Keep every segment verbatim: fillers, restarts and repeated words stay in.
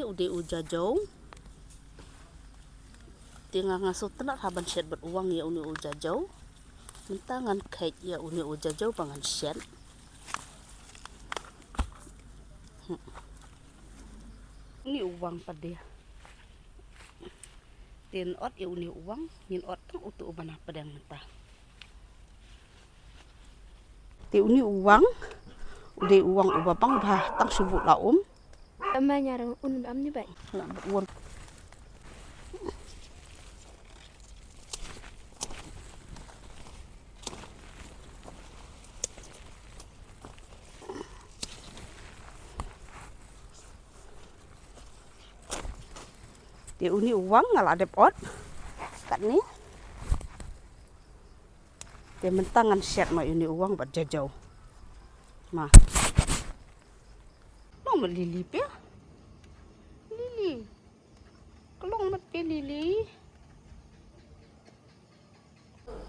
U dei u jajew. Te nga nga sngewtynnat ha ban shet bad uwang ïa une u jajew. Mynta ngan kheit ïa une u jajew ba ngan shet. Hmm. Une u uwang pat de. Te ngan ot ïa une u uwang, ngin ot tang utu uba na pdeng mynta. Te une u uwang, u dei u uwang uba bang ba tang shu buh la um. Tama nyarang un bam ni bai. Nga buh un. Te une u uwang nga la dep ot. Katne. Te mynta ngan shet ma une u uwang bad jajew. Ma. Long ma Lily pia. Lily. Ka long mat pia Lily.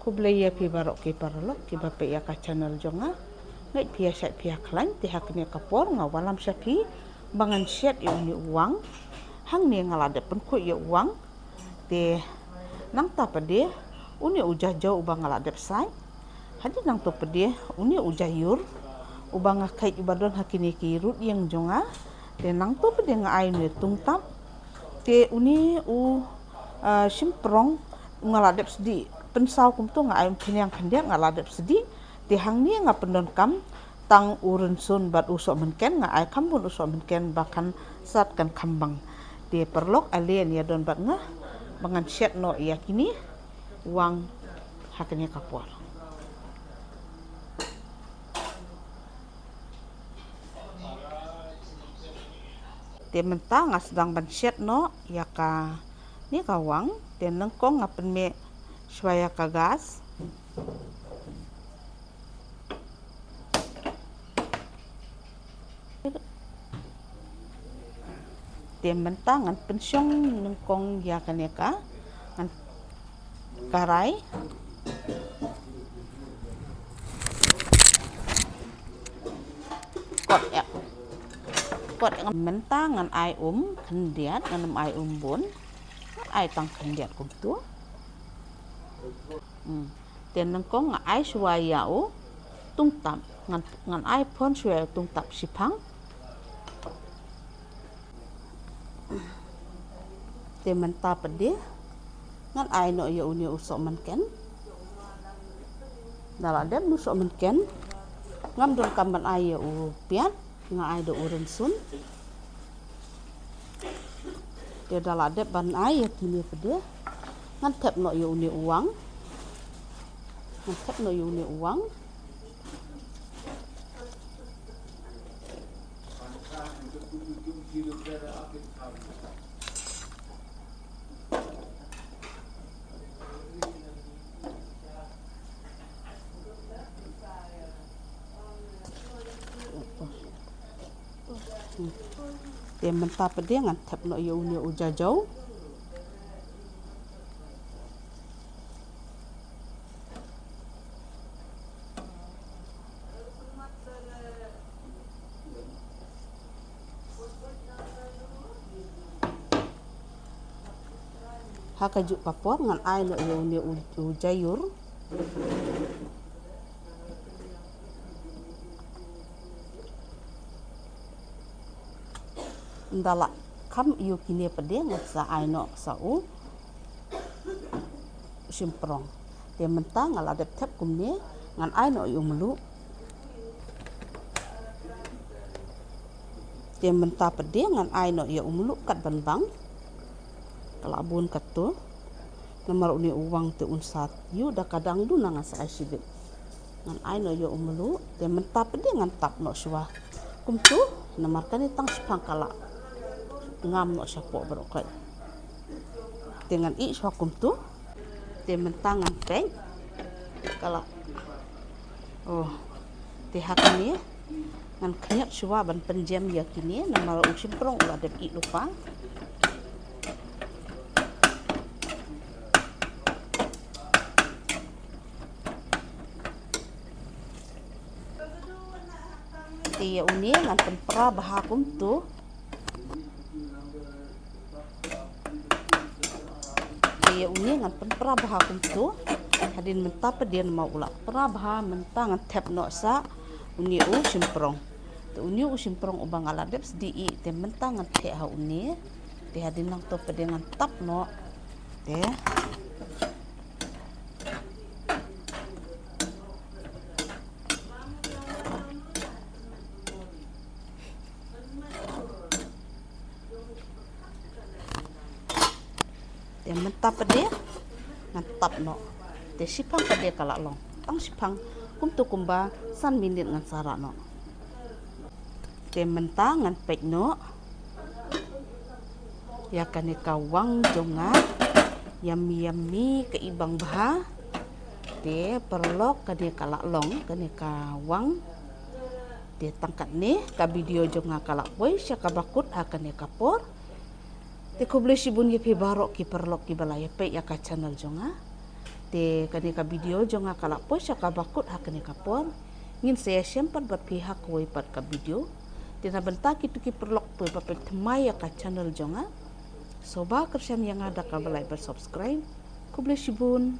Khublei ïa phi baroh ki paralok kiba peit ïa ka channel jong nga. Ngeit phi ïa shait phi ïa khlaiñ te ha kane ka por nga wallam sha phi ba ngan shet ïa une u uwang. Hangne nga la dep pynkhuid ïa u uwang. Te nangta pat de une u jajew uba nga la dep sait. Hadien nangto pat de une u jaiur uba nga kheit uba don ha kine ki rud ïing jong nga. Te nangto pat de nga ai une u tungtap. Te une u, ah, shymprong nga la dep sdieh. Pynsaw kumto nga ai umphniang khyndiat nga la dep sdieh. Te hangne nga pyndonkam tang u rynsun bad u sohmynken, nga ai kham bun u sohmynken ba kan sat kan kham bang. Te paralok ale ïa don bad nga ba ngan shet noh ïa kine u uwang ha kane ka por. Te mynta nga sdang ban shet noh ïa kane ka uwang. Te nyngkong nga pynmih shuwa ïa ka gas. Te mynta ngan pynshong nyngkong ïa kane ka, ngan karai. Kot ïa. Kot ïa. Mynta ngan ai um khyndiat, ngan ym ai um bun. Ngan ai tang khyndiat kumto. Hmm. Te nyngkong nga ai shuwa ïa u tungtap, ngan, ngan ai phon shuwa ïa u tungtap shiphang. Te mynta pat de ngan ai noh ïa une u sohmynken. Da la dep une u sohmynken ngam donkam ban ai ïa u piat. Nga ai da u rynsun. Te da la dep ban ai ïa kine pat de ngan thep noh ïa une u uwang. Ngan thep noh ïa une u uwang. Te mynta pat de ngan thep noh ïa une u jajew. Ha kajuh ka por ngan ai noh ïa une u, u jaiur. Ynda la kham ïa kine pat de ngan sa ai noh sa u shymprong. Te mynta nga la dep thep kumne ngan ai noh ïa u mluh. Te mynta pat de ngan ai noh ïa u mluh kat ban bang. Ka la bun katto. Namar une u uwang te un sa ïuh da ka dang duna ngan sa ai shibit. Ngan ai noh ïa u mluh te mynta pat de ngan tap noh shuwa. Kumto namar kane tang shiphang ka la ngam noh shapoh baroh kawei. Te ngan ïeh shuwa kumto. Te mynta ngan peit. Ka la. Oh. Te ha kane ngan khyndiat shuwa ban pynjem ïa kine namar u shymprong u la dep ïeh lypa. Te ïa une ngan pynpra bha kumto. Ïa une ngan pynpra bha kumto. Hadien mynta pat dien ma u la pra bha mynta ngan thep noh sa une u shymprong. Te une u shymprong uba nga la dep sdi i te mynta ngan thep ha une. Te hadien nangto pat dien ngan tap noh. Te Te mynta pat de ngan tap noh. Te shiphang pat de ka la long. Tang shiphang kumto kumba san minit ngan sa rah noh. Te mynta ngan peit noh ïa kane ka wang jong nga. Yummy yummy ka i bang bha. Te paralok kane ka la long kane ka wang. Te tang katne ka video jong nga ka la poi sha kaba kut ha kane ka por. Te khublei shibun ïa phi baroh ki paralok kiba la ïa peit ïa ka channel jong nga. Te kane ka video jong nga ka la poi sha kaba kut ha kane ka por. Ngin sa ïashem pat bad phi ha kawei pat ka video. Te na bynta kito ki paralok kiba peit thymmai ïa ka channel jong nga, sngewbha kyrshan ïa nga da kaba like bad subscribe. Khublei shibun.